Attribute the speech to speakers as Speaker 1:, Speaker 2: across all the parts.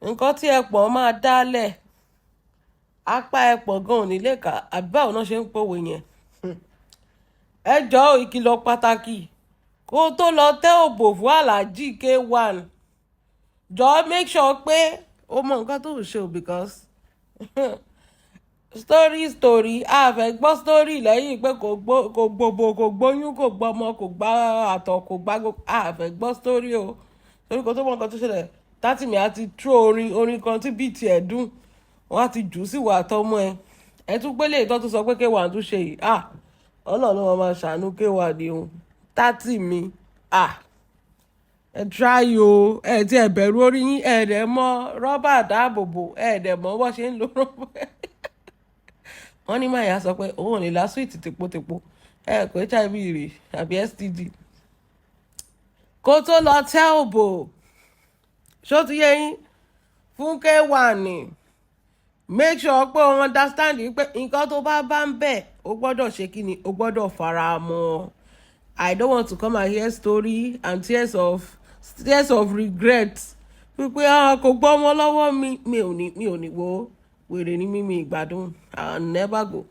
Speaker 1: Nǹkan tí ẹpọ̀n máa dálẹ̀, apá ẹpọ̀n gan ò ní lè kà. Àbí báwo náà ṣe ń pòwe yẹn? Ẹ jọ̀ọ́, ìkìlọ̀ pàtàkì: kó tó lọ tẹ́ òbò fún Alhaji K1, jọ̀ọ́, make sure pé o mọ nǹkan tó ń ṣe o, because story story, a fẹ́ gbọ́ story lẹ́yìn pé kò gbòbò, kò gbóyún, kò gbọ́mọ, kò gbá àtọ̀, kò gbá. A fẹ́ gbọ́ story o, torí kò tó mọ nǹkan tó ṣẹlẹ̀. Tátìmí á ti tró orin orin kan tí bíi tiẹ̀ dùn, wọ́n á ti jù ú sí ìwà àtọmọ ẹ. Ẹ tún gbélé ìtọ́ tó sọ pé K1 tún ṣe yìí. Ah, Ọlọ́run ló máa ṣàánú K1 ni o. Tátìmí, ah, ẹ try o. Ẹ ti ẹ bẹ̀rù orí yín, ẹ dẹ̀ mọ rọ́bà dáàbòbò, ẹ dẹ̀ mọ bó ṣe ń lo rọ́bà. Wọ́n ní máyà sọ pé òun ò lè lá sweet tèpotèpo. Ẹ kò HIV rè àbí STD. Kó tó lọ tẹ́ òbò, ṣó ti yé yín, fún K1 ni, make sure pé o understand pé nǹkan tó bá bá ń bẹ̀, o gbọ́dọ̀ ṣe kí ni, o gbọ́dọ̀ fara mọ́. I don't want to come and hear story and tears of regret wípé, ah, kò gbọ́ ọmọ lọ́wọ́ mi. Mi ò ní wo wèrè ní mímí ìgbádùn. I never go.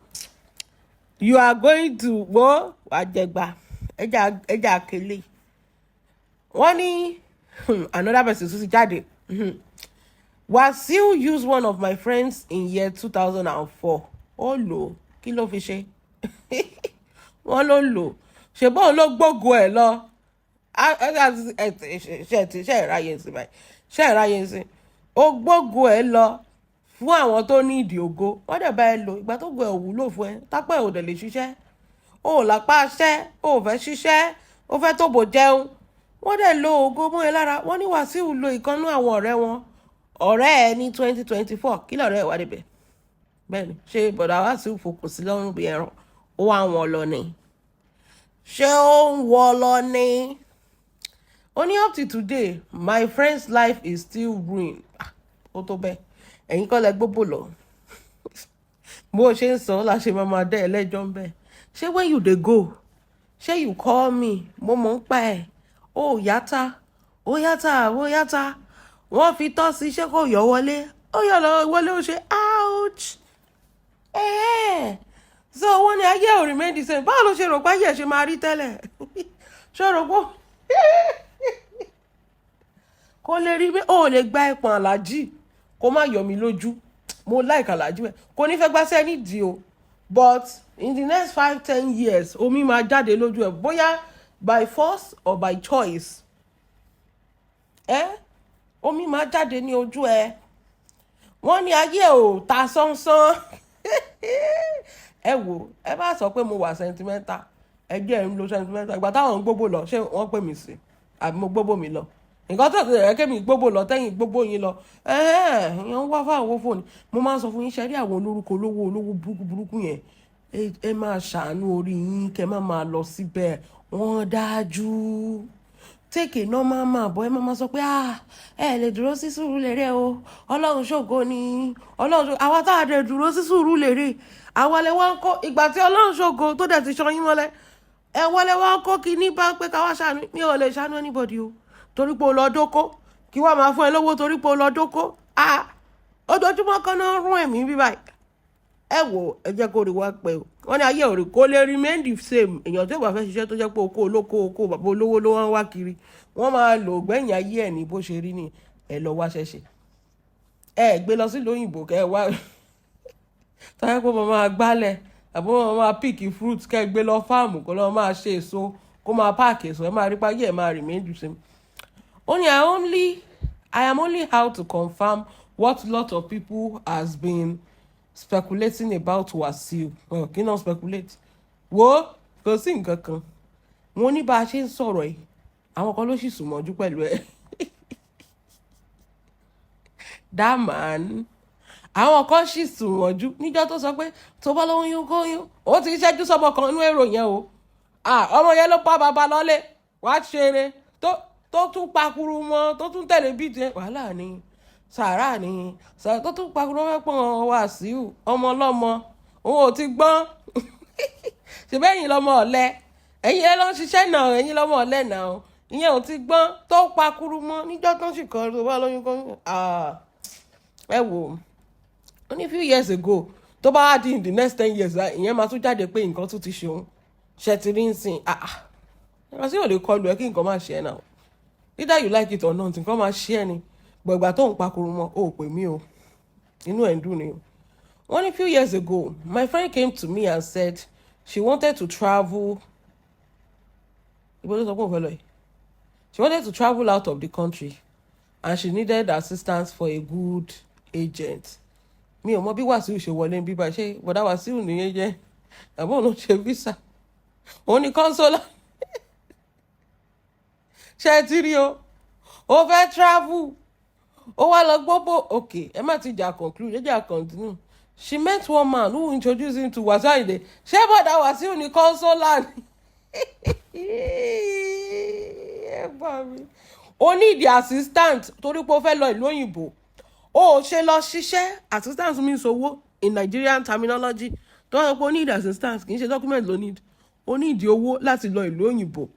Speaker 1: You are going to wo àjẹgbà ẹja ẹja àkèlè. Wọ́n ní another person tún ti jáde. Wasiu used one of my friends in year 2004. Ó lò ó, kí ló fi ṣe? Wọ́n ló lò ó, ṣùgbọ́n ló gbógo ẹ̀ lọ. Ṣe ìráyè sí báyìí? Ṣe ìráyè sí? Ó gbógo ẹ̀ lọ fún àwọn tó ní ìdí ògo, wọ́n dẹ̀ bá ẹ lò. Ìgbà tó gbọ́ ẹ̀ wúlò fún ẹ, tápẹ́ ò dẹ̀ lè ṣiṣẹ́, ó lápá ṣẹ́, ó fẹ́ ṣiṣẹ́, ó fẹ́ tó bò jẹun, wọ́n dẹ̀ lo ògo mọ́ ẹ lára. Wọ́n ní Wàsíù lo ìkànnú àwọn ọ̀rẹ́ wọn, ọ̀rẹ́ ẹ ní 2024. Kí lọ̀rẹ́ ẹ wá débẹ̀? Bẹ́ẹ̀ ni, ṣé bọ̀dà Wàsíù fòkùn sí lọ́rùn bí ẹran, ó wá wọn lọ ni? Ṣé ó ń wọ lọ ni? Ó ní up to today, my friend's life is still ruined. Ah, ó tó bẹ́ẹ̀. Ẹ̀yin kọ́ lẹ gbóbò lọ. Bó o ṣe ń sọ la ṣe máa máa dẹ́ ẹ lẹ́jọ́ ń bẹ̀. Ṣé when you dey go, ṣé you call me? Mo mọ̀ ń pa ẹ̀. Ó yàtá, ó yàtá, ó yàtá. Wọ́n fi tọ́ sí, ṣé kò yọ wọlé? Ó yọ lọ wọlé, ó ṣe ouch. Ẹ̀ẹ́, so wọ́n ní ayé ò remain the same. Báwo ló ṣe rò pé ayé ẹ̀ ṣe máa rí tẹ́lẹ̀? Ṣé o rò pé kò lè rí bẹ́ẹ̀? O lè gba ẹ̀pọ̀n aláàjì kó má yọ mí lójú. Mo like aláàjì bẹ́ẹ̀, kò ní fẹ́ gbáṣẹ́ nídìí o, but in the next 5, 10 years, omi máa jáde lójú ẹ̀, bóyá by force or by choice. Ẹ omi máa jáde ní ojú ẹ. Wọ́n ní ayé ò ta sánsán. Ẹ wò, ẹ bá sọ pé mo wà sentimental, ẹ jẹ́ ń lo sentimental. Ìgbà táwọn ń gbóbò lọ, ṣé wọ́n pè mí sí àbí mo gbóbò mi lọ? Nǹkan tó ti rẹ̀ kémi gbóbò lọ, tẹ́yìn gbóbò yín lọ, ẹ̀hẹ́n, ń wá fáwọn owó fóònù. Mo máa ń sọ fún yín, ṣe rí àwọn olórúkọ olówó olówó burúkú burúkú yẹn, ẹ máa ṣàánú orí yín, kẹ má máa lọ síbẹ̀. Wọ́n dájú take a normal man bọ́. Ẹ má máa sọ pé, ah, ẹ lè dúró sí Sùúrùlérè o, Ọlọ́run ṣògo ni, Ọlọ́run ṣògo. Àwa tá a dẹ̀ dúró sí Sùúrùlérè, àwa lè wá ń kó. Ìgbà tí Ọlọ́run ṣògo tó dẹ̀ ti ṣan yín mọ́lẹ̀, ẹ wọlé wá ń kó kíní bá pé ká wá ṣàánú. Mi ò lè ṣàánú anybody o, torí pé o lọ dóko, kí wàá máa fún ẹ lówó torí pé o lọ dóko. Ah, ojoojúmọ́ kan náà rún ẹ̀mí bí báyìí. Ẹ wò, ẹ jẹ́ kó rí wá pẹ́ o. Wọ́n ní ayé òrì kó lè remain the same. Èèyàn tó bá fẹ́ ṣiṣẹ́, tó jẹ́ pé oko olóko, oko bàbá olówó ló wá ń wá kiri, wọ́n máa lò gbẹ̀yìn ayé ẹ̀ ní bó ṣe rí ni. Ẹ lọ wá ṣẹ̀ṣẹ̀, ẹ gbé lọ sílùú òyìnbó, kẹ́ ẹ wá tọ́jú pé mo máa gbálẹ̀ àbí mo máa pick fruit, kẹ́ ẹ gbé lọ farm, kó lọ́ máa ṣe èso, kó máa pack èso. Ẹ máa rí páyé ẹ máa remain the same. Ó ní I am only out to confirm what lot of people has been speculating about Wasiu. Well, kí náà speculate? Wo, kò sí nǹkan kan. Wọ́n ní bá a ṣe ń sọ̀rọ̀ yìí, àwọn kan ló sì sùn mọ́jú pẹ̀lú ẹ̀. That man, àwọn kan sì sùn mọ́jú níjọ́ tó sọ pé tó bá lóyún kóyún, ó ti ṣẹ́jú sọmọ kan nínú èrò yẹn o. Ah, ọmọ yẹn ló pa bàbá lọ́lé wàá ṣeré tó tún pakuru mọ́, tó tún tẹ̀lé bíi tiẹ̀. Wàhálà ni, sàrà ni sàrà tó tún pakuru mọ́ pọ̀n Wàsíù. Ọmọ ọlọ́mọ òun ò ti gbọ́n. Ṣèbẹ́yìn lọ́mọ ọ̀lẹ, ẹ̀yin ẹ lọ ń ṣiṣẹ́ náà, ẹ̀yin lọ́mọ ọ̀lẹ náà. Ìyẹn ò ti gbọ́n tó pakuru mọ́ níjọ́ tó ń sì kọ́ tó bá lóyún kóyún. Ah, Ẹ wò ó ní few years ago, tó bá wá di in the next 10 years, ìyẹn máa tún jáde pé nǹkan tún ti ṣe òun. Ṣe ti rí nsìn? Ah ah, Wàsíù ò lè kọlu ẹ kí nǹkan má ṣe ẹ náà. Either you like it or not, nǹkan máa ṣe ẹ ni. Gbọ̀ngbà tó ń pakuru mọ́, ó pè mí o, inú ẹ̀ ń dùn ni o. Wọ́n ní few years ago, my friend came to me and said she wanted to travel. Ibo ló sọ pé òun fẹ́ lọ yìí? She wanted to travel out of the country and she needed assistance for a good agent. Mi ò mọ bí Wàsíù ṣe wọlé ń bíbá. Ṣé bọ̀dá Wàsíù nìyẹn jẹ́ àbọ̀ òun ló ṣe visa? Òun ni consular. Ṣe é ti rí o? Ó fẹ́ travel, ó wá lọ gbóbó. Ok, ẹ má ti jà conclude, ẹ jà continue. She met one man who introduced him to Wasiu Ayinde. Ṣé bọ̀dá Wàsíù ní consular ni? Ẹ gbà mí. Ó need the assistant torí pé ó fẹ́ lọ ìlú òyìnbó. Ó ṣe lọ ṣiṣẹ́. Assistance means owó in Nigerian terminology. Tó wọ́n pé ó need assistance, kì í ṣe document ló need. Ó need owó láti lọ ìlú òyìnbó,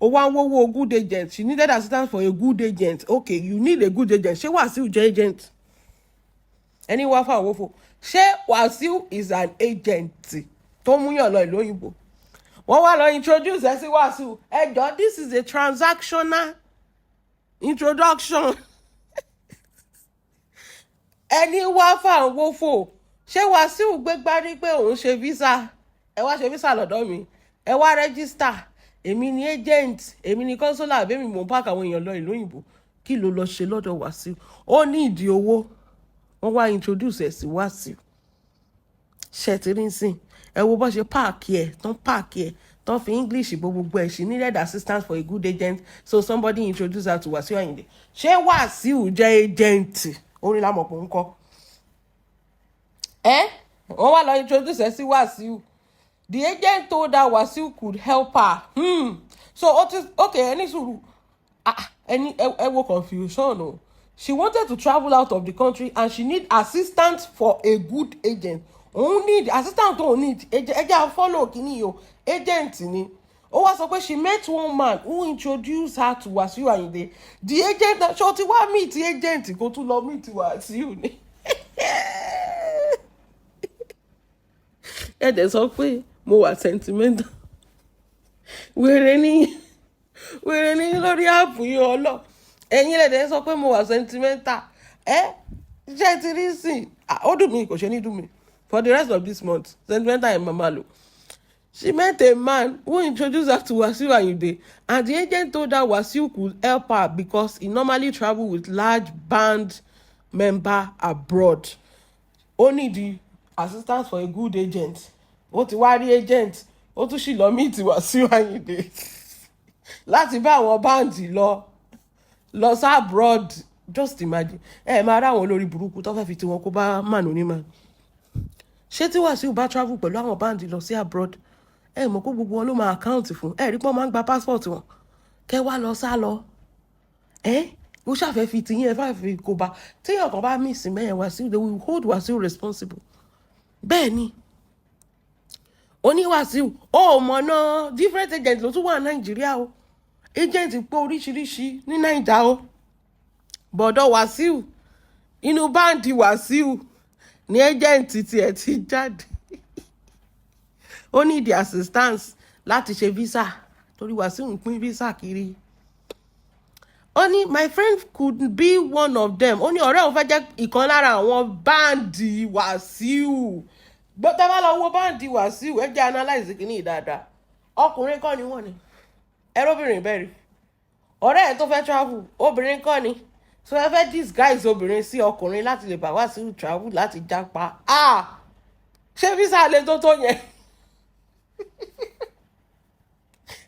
Speaker 1: ó wá ń wówó good agent. She needed assistance for a good agent. Okay, you need a good agent. Ṣé Wàsíù jẹ́ agent? Ẹni wá fún àwọn fò, ṣé Wàsíù is an agent tó múyàn lọ ìlú òyìnbó? Wọ́n wá lọ introduce ẹ sí Wàsíù. Ẹ jọ, this is a transactional introduction. Ẹni wá fáwọn fò, ṣé Wàsíù gbégbá ní pé òun ṣe visa? Ẹ wá ṣe visa lọ́dọ̀ mi, ẹ wá register, èmi ni agent, èmi ni consular, àbẹ́mi mò ń pack àwọn èèyàn lọ ìlú òyìnbó. Kí ló lọ ṣe lọ́dọ̀ Wàsíù? Ó ní ìdí owó, wọ́n wá introduce ẹ̀ sí Wàsíù. Ṣètìrínsìn, ẹ wo bó ṣe pack ẹ̀ tán, pack ẹ̀ tán, fi English bo gbogbo ẹ̀. She needed assistance for a good agent, so somebody introduced her to Wàsíù Àyìndé. Ṣé Wàsíù jẹ́ agent? Orin lámọ̀pọ̀ ń kọ́ ẹ. Wọ́n wá lọ introduce ẹ sí Wàsíù. The agent told her Wàsíù could help her. So ó ti, okay, ẹni sùúrù. Ah, ẹni ẹ wo confusion o. She wanted to travel out of the country and she need assistance for a good agent. Òun need assistant, òun need agent. Ẹ jẹ́ à follow kìíní yìí o. Agent ni. Ó wá sọ pé she met one man who introduced her to Wasiu Ayinde, the agent. Ṣé o ti wá meet agent kó tún lọ meet Wasiu ni? Ẹ dẹ̀ sọ pé mo wà sentimental. Wèrè ní, wèrè ní lórí app yìí. Ọlọ ẹ̀yin lẹ̀dẹ̀ sọ pé mo wà sentimental. Ẹ ṣe ti rí sí? Ó dùn mí, kò ṣe ní dùn mí. For the rest of this month, sentimental ẹ̀ máa lò. She met a man who introduced her to Wasiu Ayinde, and the agent told her Wasiu could help her because he normally travel with large band member abroad. Ó need the assistance for a good agent. Ó ti wá rí agent, ó tún sì lọ meet Wasiu Ayinde láti bá àwọn band lọ sí abroad. Just imagine. Ẹ máa rí àwọn olórí burúkú tó fẹ́ fi tiwọn kó bá mànú ní mà. Ṣé tí Wasiu bá travel pẹ̀lú àwọn band lọ sí abroad, ẹ mọ̀ kó gbogbo wọn ló máa account fún? Ẹ rí pọ́n máa ń gba passport wọn kẹ́ wá lọ sá lọ. Ẹ ó ṣàfẹ́ fi tiyín, ẹ fà fi kó bá. Téèyàn kan bá miss mẹ́yẹn, Wasiu, they will hold Wasiu responsible. Bẹ́ẹ̀ ni oníwàsíù ó mọ̀ náà. Different agent ló tún wà Nàìjíríà o. Agent pé oríṣiríṣi ní Nàìjà o. Bọ̀dọ̀ Wàsíù, inú band Wàsíù ní agent tiẹ̀ ti jáde. Ó ní the assistance láti ṣe visa torí Wàsíù ń pín visa kiri. Ó ní my friend could be one of them. Ó ní ọ̀rẹ́ òun fẹ́ jẹ́ ìkan lára àwọn band Wàsíù. Gbọ́dọ̀ bá lọ wo band Wàsíù, ẹ jẹ́ analyse kìíní dáadáa. Ọkùnrin kọ́ ni wọ́n ni ẹrọ́bìnrin bẹ́ẹ̀ rí. Ọ̀rẹ́ ẹ̀ tó fẹ́ travel, obìnrin kọ́ ni? So ẹ fẹ́ disguise obìnrin sí ọkùnrin láti lè bá Wàsíù travel láti jápa. Ah, ṣé visa lè tó yẹn?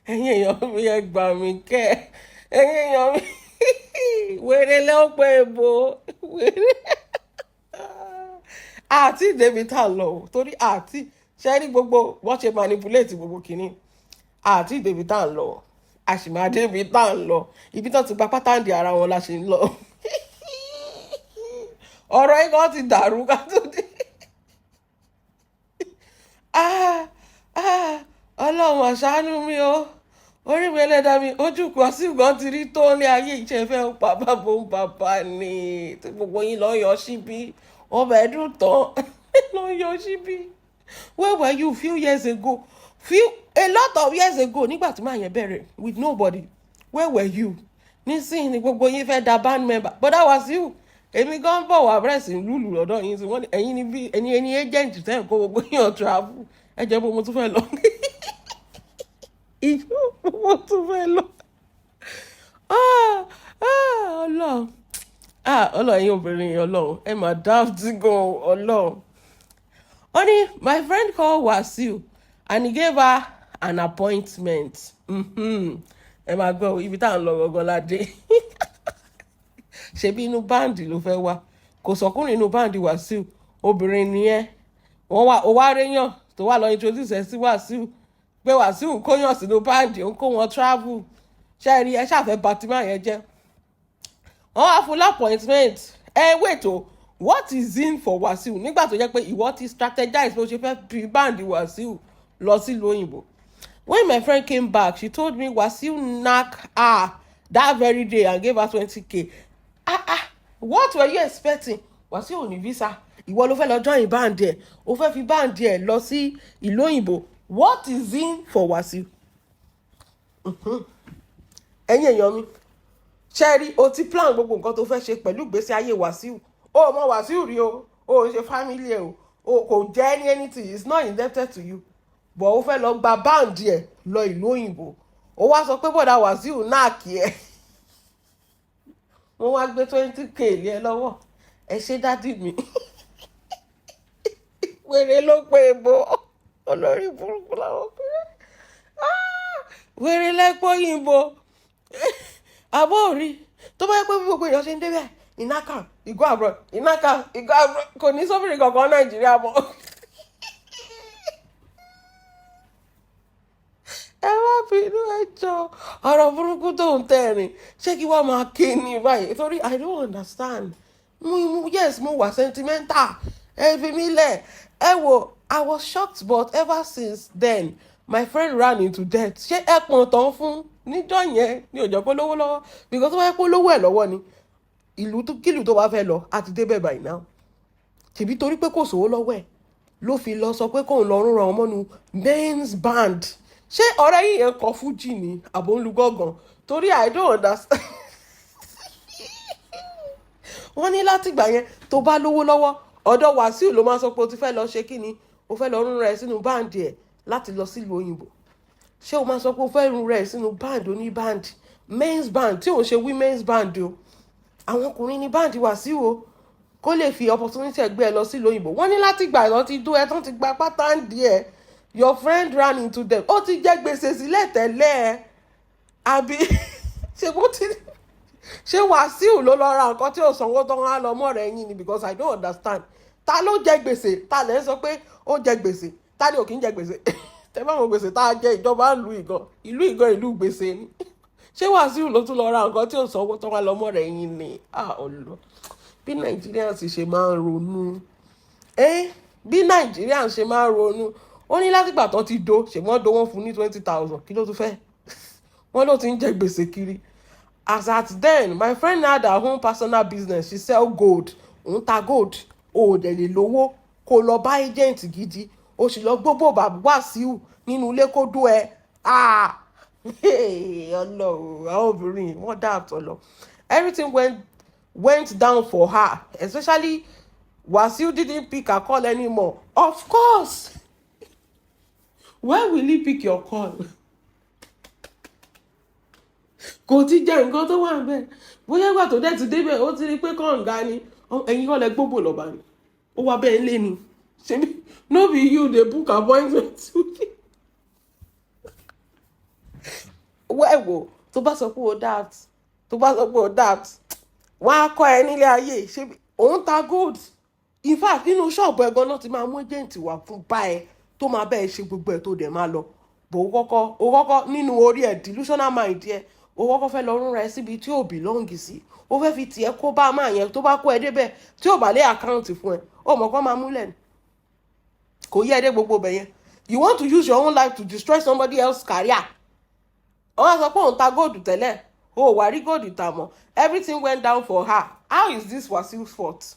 Speaker 1: Ẹ̀yin èèyàn mi, ẹ gbà mí kẹ́. Ẹ̀yin èèyàn mi, wèrè lẹ́ pé ebo wèrè àti débi tá a lọ o, torí àti ṣe rí gbogbo wọ́n ṣe manipulate gbogbo kìíní. Àti débi tá a lọ, a sì máa débi tá a lọ. Ibi tó ti gba pátá di ara wọn la ṣe ń lọ. Ọ̀rọ̀ yìí kan ti dàrú ká tó dé. Ah ah, Ọlọ́run àṣàánú mi o. Orí mi, ẹlẹ́dàá mi, ojú Wàsíù gan ti rí tó ní ayé. Iṣẹ́ fẹ́ pa bàbá òun bàbá ni tí gbogbo yín lọ yọ síbí, ọbẹ̀ dùn tán lọ yọ síbí. Where were you few years ago, few a lot of years ago, nígbà tí màá yẹn bẹ̀rẹ̀ with nobody? Where were you? Nísìnyí ni gbogbo yín fẹ́ da band member. Bọ́dá Wàsíù, èmi gan bọ̀ wá bẹ̀rẹ̀ sí lùlù lọ́dọ̀ yín sí. Wọ́n ní ẹ̀yin ní bí ẹ̀yin ẹni agent tẹ́ ẹ̀ kó gbogbo yín ọ̀ travel. Ẹ jẹ́ bó mo tún fẹ́ lọ, ìjọ mo tún fẹ́ lọ. Ah, ah, Ọlọ́run, ah, Ọlọ́run, ẹ̀yin obìnrin, Ọlọ́run, ẹ mà daft gan, Ọlọ́run. Ó ní my friend called Wasiu and he gave her an appointment. Ẹ máa gbọ́ ibi tá à ń lọ gangan ládé. Ṣebí inú band ló fẹ́ wá? Kò sọkùnrin inú band Wàsíù, obìnrin nìyẹn. Wọ́n wá, ó wá réyàn tó wà lọ introduce ẹ sí Wàsíù pé Wàsíù ń kóyàn sínú band, ó ń kó wọn travel. Ṣe rí ẹ ṣàfẹ́ batima yẹn jẹ́? Wọ́n wá fún l'appointment. Ẹ wait o, what is in for Wàsíù nígbà tó jẹ́ pé ìwọ ti strategize bó ṣe fẹ́ fi band Wàsíù lọ sílùú òyìnbó? When my friend came back, she told me Wàsíù knack her that very day and gave her 20K. Ah ah, what were you expecting? Wàsíù ò ní visa, ìwọ ló fẹ́ lọ join band ẹ̀, ó fẹ́ fi band ẹ̀ lọ sí ìlú òyìnbó. What is in for Wàsíù? Ẹ̀yin èèyàn mi, ṣe rí o ti plan gbogbo nǹkan tó fẹ́ ṣe pẹ̀lú ìgbésí ayé Wàsíù. O mọ Wàsíù rí o, o ṣe family ẹ o, o kò jẹ́ ní anything, it's not indebted to you, but o fẹ́ lọ gba band ẹ̀ lọ ìlú òyìnbó. O wá sọ pé bọ̀dà Wàsíù náà kí ẹ, wọ́n wá gbé 20K lé ẹ lọ́wọ́. Ẹ ṣe daddy mi, wèrè ló pé ebo, olórí burúkú làwọn pé wèrè lẹ́pọ̀ yìnbó àbó rí. Tó bá yẹ pé gbogbo èèyàn ṣe ń débẹ̀, ìnáka ìgò abroad, ìnáka ìgò abroad, kò ní sóbìrì kankan Nàìjíríà mọ́. Ẹ má bínú, ẹ jọ, ọ̀rọ̀ burúkú tó ń tẹ̀rìn, ṣé kí wàá máa ké ní báyìí? Torí I don't understand. Mo, yes, mo wà sentimental, ẹ fi mí lẹ̀. Ẹ wo, I was shocked, but ever since then my friend ran into debt. Ṣé ẹ pọ̀n tán fún níjọ́ yẹn ní òjò kó lówó lọ́wọ́? Because tó bá yẹ kó lówó ẹ̀ lọ́wọ́ ni, ìlú tó kílù tó bá fẹ́ lọ á ti débẹ̀ by now. Tìbí torí pé kò sówó lọ́wọ́ ẹ̀ ló fi lọ sọ pé kóun lọ rúnra wọn mọ́nu men's band. Ṣé ọ̀rẹ́ yìí yẹn kọ fújì ni àbò ń lu gángan? Torí I don't understand. Wọ́n ní látìgbà yẹn, tó bá lówó lọ́wọ́, ọ̀dọ̀ Wàsíù ló máa sọ pé o ti fẹ́ lọ ṣe kí ni, o fẹ́ lọ rúnra ẹ sínú band ẹ̀ láti lọ sílùú òyìnbó. Ṣé o máa sọ pé o fẹ́ rúnra ẹ sínú band oní band, men's band, tí òun ṣe women's band o? Àwọn ọkùnrin ní band Wàsíù o, kó lè fi opportunity ẹgbẹ́ ẹ lọ sílùú òyìnbó. Wọ́n ní látìgbà lọ ti dó ẹ tán, ti gba pátá ń di ẹ, your friend ran into them. Ó ti jẹ́ gbèsè sílẹ̀ tẹ́lẹ̀ ẹ, àbí ṣe bó ti ṣé Wàsíù ló lọ ra nǹkan tí ò sanwó tán á lọ mọ́ rẹ̀ yín ni? Because I don't understand. Ta ló jẹ gbèsè? Ta lẹ́ ń sọ pé ó jẹ gbèsè? Ta ni ò kí ń jẹ gbèsè? Tẹ bá wọn gbèsè tá a jẹ, ìjọba ìlú ìgan, ìlú ìgan, ìlú gbèsè ni. Ṣé Wàsíù ló tún lọ ra nǹkan tí ò sanwó tán á lọ mọ́ rẹ̀ yín ni? Ah, ọlọ, bí Nàìjíríà sì ṣe máa ń ronú, bí Nàìjíríà ṣe máa ń ronú. Ó ní látìgbà tó ti do ṣe wọ́n do, wọ́n fún ní 20,000, kí ló tún fẹ́? Wọ́n ló ti ń jẹ gbèsè kiri. As at then, my friend had her own personal business. She sell gold, òun ta gold. O ò dẹ̀ lè lówó kó lọ bá agent gidi, o sì lọ gbóbò bàbá Wàsíù nínú ilé kó dó ẹ. Ah, Ọlọ́run, àwọn obìnrin wọ́n dá àtọ̀ lọ. Everything went down for her, especially Wàsíù didn't pick her call anymore. Of course, why will he pick your call? Kò ti jẹ́ nǹkan tó wà níbẹ̀. Bóyá ìgbà tó dẹ̀ ti débẹ̀, ó ti rí pé kànga ni. Ẹ̀yin kọ́ lẹ gbóbò lọ́ba ni, ó wá bẹ́ẹ̀ lé ni. Ṣebí no be you dey book appointment? Wẹ́ẹ̀ wò, tó bá sọ pé o daft, tó bá sọ pé o daft, wọ́n á kọ́ ẹ nílé ayé. Ṣebí òun ta gold? In fact, nínú ṣọ́ọ̀bù ẹ̀gan náà ti máa mú agent wá fún bá ẹ tó máa bẹ́ẹ̀ ṣe gbogbo ẹ̀ tó dẹ̀ máa lọ bò. Ó kọ́kọ́ nínú orí ẹ̀, delusional mind ẹ̀, ó kọ́kọ́ fẹ́ lọ rúnra ẹ síbi tí ò belong sí. Ó fẹ́ fi tiẹ̀ kó bá máa yẹn. Tó bá kó ẹ débẹ̀, tí ò bá lé account fún ẹ, ó mọ̀ kó máa múlẹ̀ ni. Kò yẹ ẹ dé gbogbo bẹ̀ yẹn. You want to use your own life to destroy somebody else's career. Wọ́n sọ pé òun ta gold tẹ́lẹ̀, o wà rí gold tà mọ́. Everything went down for her. How is this Wasiu's fault?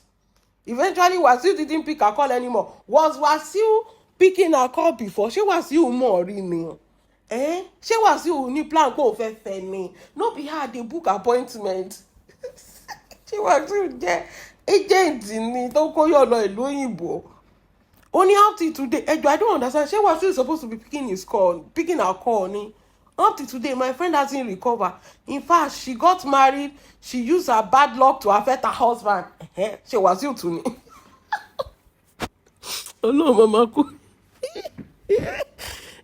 Speaker 1: Eventually, Wasiu didn't pick her call anymore. Was Wasiu picking her call before? Ṣé Wasiu mọ̀ rí ni? Eh? Ṣé Wasiu ní plan pé òun fẹ́ fẹ́ ni? No be her dey book appointment. Ṣé Wasiu jẹ́ agent ni tó kó yọ̀ lọ ìlú òyìnbó? Ó ní up till today, ẹjọ́, I don't understand. Ṣé Wasiu is supposed to be picking his call, picking her call ni? Up till today, my friend hasn't recovered. In fact, she got married. She used her bad luck to affect her husband. Ṣé Wasiu tún ni? Ọlọ́run máa kú.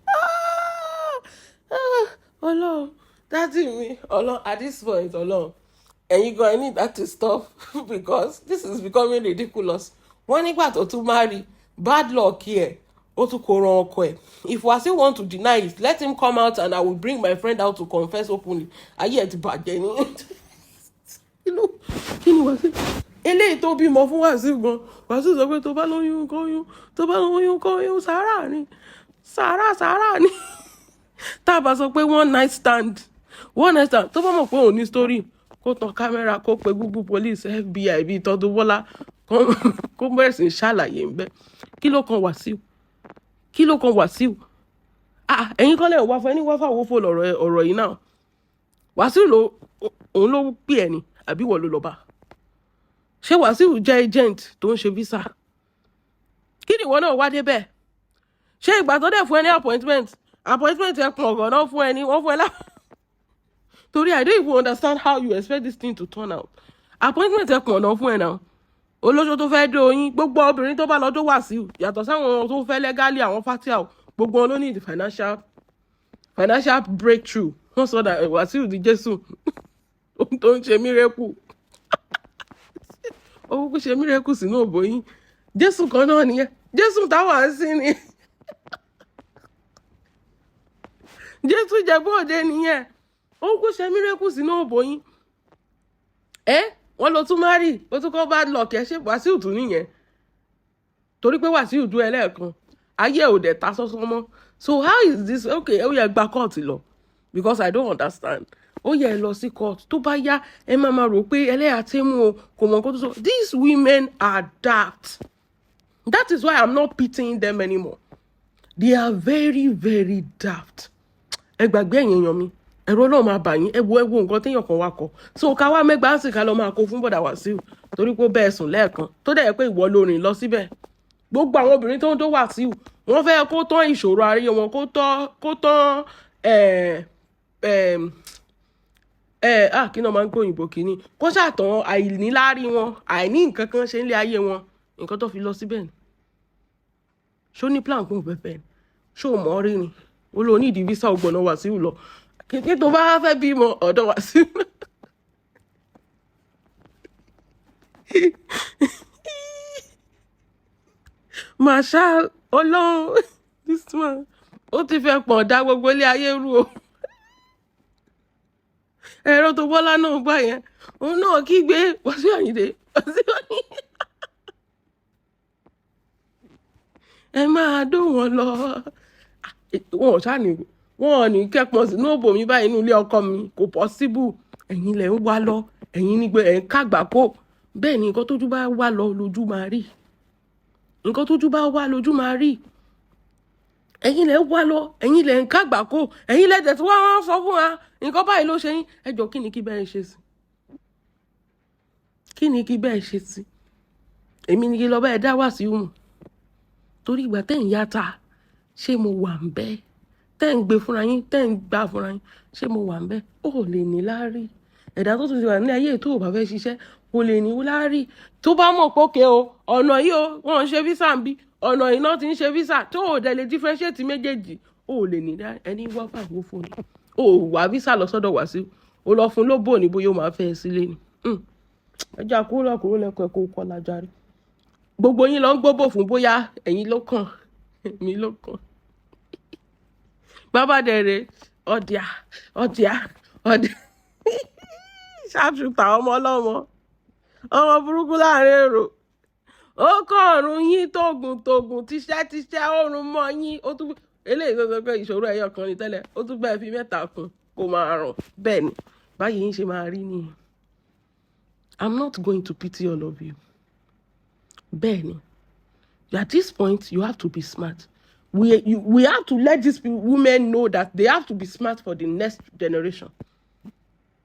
Speaker 1: Ah, ah, Ọlọ́run, daddy mi, Ọlọ́run, at this point, Ọlọ́run, ẹ̀yin gan, I need that to stop because this is becoming ridiculous. Wọ́n nígbà tó tún marry, bad luck here, ó tún kó ran ọkọ ẹ̀. If Wasiu want to deny it, let him come out and I will bring my friend out to confess openly. Ayé ẹ̀ ti bàjẹ́ ní. Kí ni Wasiu eléyìí tó bímọ fún Wasiu gan? Wasiu sọ pé tó bá lóyún kóyún, tó bá lóyún kóyún, sàárà ni, sàárà, sàárà ni. Tá a bá sọ pé one night stand, one night stand, tó bá mọ̀ pé òun ní story, kó tan camera, kó pe Google, police, FBI, bíi tọdún bọ́lá, kó bẹ̀rẹ̀ sí í ṣàlàyé ń bẹ́. Kí ló kan Wàsíù? Kí ló kan Wàsíù? Ah, ẹ̀yin kọ́lẹ̀ wá fún ẹni wá fáwọn fò lọ́rọ̀ ọ̀rọ̀ yìí náà. Wàsíù ló òun ló pè ẹ́ ni, àbí wọ́n ló lọ bá? Ṣé Wàsíù jẹ́ agent tó ń ṣe visa? Kí ni ìwọ náà wá débẹ̀? Ṣé ìgbà tó dẹ̀ fún ẹ ní appointment, appointment ẹ pọ̀ ọ̀gàn náà fún ẹ ní wọ́n fún ẹ lá? Torí I don't even understand how you expect this thing to turn out. Appointment ẹ pọ̀ náà fún ẹ náà. Olóṣó tó fẹ́ dé oyin, gbogbo obìnrin tó bá lọ tó Wàsíù, yàtọ̀ sáwọn tó fẹ́ legally, àwọn fatia, gbogbo wọn ló ní the financial breakthrough. Wọ́n sọ that Wàsíù di Jésù tó ń ṣe miracle. Ó kúkú ṣe miracle sínú òbò yín. Jésù kan náà nìyẹn, Jésù táwa ń sìn ni, Jésù Ìjẹ̀bú Òde nìyẹn. Ó kúkú ṣe miracle sínú òbò yín. Ẹ wọ́n lọ tún marry, ó tún kọ́ bad luck ẹ. Ṣe Wàsíù tún nìyẹn? Torí pé Wàsíù dún ẹ lẹ́ẹ̀kan, ayé ò dẹ̀ ta sọ́sọ́ mọ́. So how is this? Okay, ó yẹ gba court lọ because I don't understand. Ó yẹ ẹ lọ sí court. Tó bá yá, ẹ máa ma rò pé ẹlẹ́yà tí mú o kò mọ nǹkan tó sọ. These women are daft. That is why I'm not pitying them anymore. They are very, very daft. Ẹ gbàgbé, ẹ̀yin èèyàn mi, ẹ̀rọ náà máa bà yín. Ẹ wo, ẹ wo nǹkan téèyàn kan wá kọ. So ká wá mẹ́gbàá sì ká lọ máa kó fún bọ̀dà Wàsíù torí pé ó bẹ́ẹ̀ sùn lẹ́ẹ̀kan, tó dẹ̀ yẹ pé ìwọ ló rìn lọ síbẹ̀. Gbogbo àwọn obìnrin tó ń tó Wàsíù, wọ́n fẹ́ kó tán ìṣòro ayé wọn, kó tán ẹ̀ ẹ̀ ẹ̀ ah, kí náà máa ń gbé òyìnbó kínní, kó ṣàtàn àìníláárí wọn, àìní nǹkan kan ṣe ń lé ayé wọn. Nǹkan tó fi lọ síbẹ̀ ni. Ṣó ní plan kún òfẹ́fẹ́ ni? Ṣó mọ̀ ọ́ rí ni? Ó lọ ní ìdí visa ògbọ̀nà Wàsíù lọ kí tó bá fẹ́ bímọ ọ̀dọ̀ Wàsíù. Màṣá Ọlọ́run, this man, ó ti fẹ́ pọ̀n dá gbogbo ilé ayé rú o. Ẹ̀rọ tó Bọ́lá náà gbà yẹn, òun náà kígbe Wàsíù Àyìndé, Wàsíù Àyìndé, ẹ máa dó wọn lọ. Wọn ò ṣáà ní, wọn ò ní kẹ́pọ̀n sínú òbò mi báyìí inú ilé ọkọ mi, kò possible. Ẹ̀yin lẹ̀ ń wá lọ, ẹ̀yin nígbẹ́ ẹ̀ ń kàgbà kó. Bẹ́ẹ̀ ni, nǹkan tójú bá wá lọ lójú máa rí, nǹkan tójú bá wá lójú máa rí. Ẹ̀yin lẹ̀ ń wá lọ, ẹ̀yin lẹ̀ ń kàgbà kó, ẹ̀yin lẹ̀ tẹ̀ tí wọ́n wá sọ fún wa nǹkan báyìí ló ṣe yín. Ẹ jọ, kí ni kí bẹ́ẹ̀ ṣe sí? Kí ni kí bẹ́ẹ̀ ṣe sí? Èmi ni kí lọ bẹ́ẹ̀ dá Wàsíù mọ̀ torí ìgbà tẹ́ ń yá ta, ṣé mo wà ń bẹ́ẹ̀? Tẹ́ ń gbé fúnra yín, tẹ́ ń gbà fúnra yín, ṣé mo wà ń bẹ́ẹ̀? Ó lè ní láárí. Ẹ̀dá tó tún ti wà ní ayé tó ò bá fẹ́ ṣiṣẹ́ kò lè ní láárí. Tó bá mọ̀ pé òkè o, ọ̀nà yìí o, wọ́n ń ṣe visa ń bí, ọ̀nà yìí náà ti ń ṣe visa, tó ò dẹ̀ lè differentiate méjèèjì, ó lè ní ẹni wá fàwọ́ fún ni. Ó wá visa lọ sọ́dọ̀ Wàsíù, ó lọ fún lóbò ní bóyá ó máa fẹ́ ẹ sílé ni. Ẹ jẹ́ àkúrò kúrò lẹ́kọ̀ọ́ ẹ̀kọ́ kọ́ lájáre. Gbogbo yín lọ ń gbóbò fún bóyá ẹ̀yin ló kàn, èmi ló kàn. Bàbá dẹ̀rẹ̀ ọ̀dìà ọ̀dìà ọ̀dìà ṣàtúntà ọmọ ọlọ́mọ, ọmọ burúkú láàrin èrò. Ó kọ́ ọ̀run yín tóògùn tóògùn, tíṣẹ́ tíṣẹ́, ọ̀run mọ́ yín. Ó tún eléyìí tó sọ pé ìṣòro ẹyọ kan ní tẹ́lẹ̀, ó tún bẹ́ẹ̀ fi mẹ́ta kún. Kó máa rùn bẹ́ẹ̀ ni báyìí ń ṣe máa rí nìyẹn. I'm not going to pity all of you. Bẹ́ẹ̀ ni, at this point you have to be smart. We have to let these women know that they have to be smart for the next generation.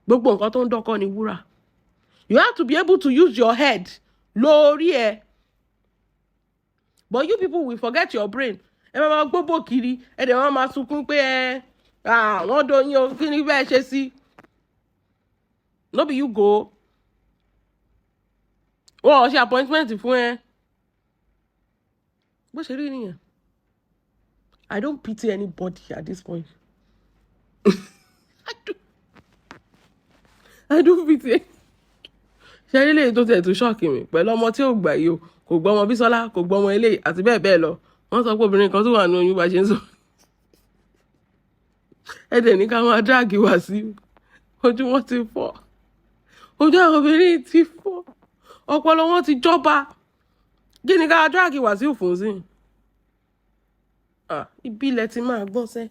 Speaker 1: Gbogbo nǹkan tó ń dọ́kọ́ ni wúrà. You have to be able to use your head lórí ẹ, but you people will forget your brain. Ẹ máa gbóbò kiri, ẹ dẹ̀ máa máa sunkún pé ẹ wọ́n doyin o. Kí ni bẹ́ẹ̀ ṣe sí? No be you go, wọ́n ò ṣe appointment fún ẹ. Bó ṣe rí nìyẹn. I don't pity anybody at this point. I don't pity. Ṣe rí lèyí tó tẹ̀ tó shock mi pẹ̀lú ọmọ tí ò gbà yìí o? Kò gbọ́ ọmọ Bísọ́lá, kò gbọ́ ọmọ eléyìí àti bẹ́ẹ̀ bẹ́ẹ̀ lọ. Wọ́n sọ pé obìnrin kan tó wà ní oyún bá ṣe ń sọ. Ẹ dẹ̀ ní ká máa drag wá sí ojú wọn ti fọ́, ojú àwọn obìnrin ti fọ́, ọpọlọ wọn ti jọba. Kí ni ká drag wá sí òfin sí? Ibi ilẹ̀ ti máa gbọ́n sẹ́.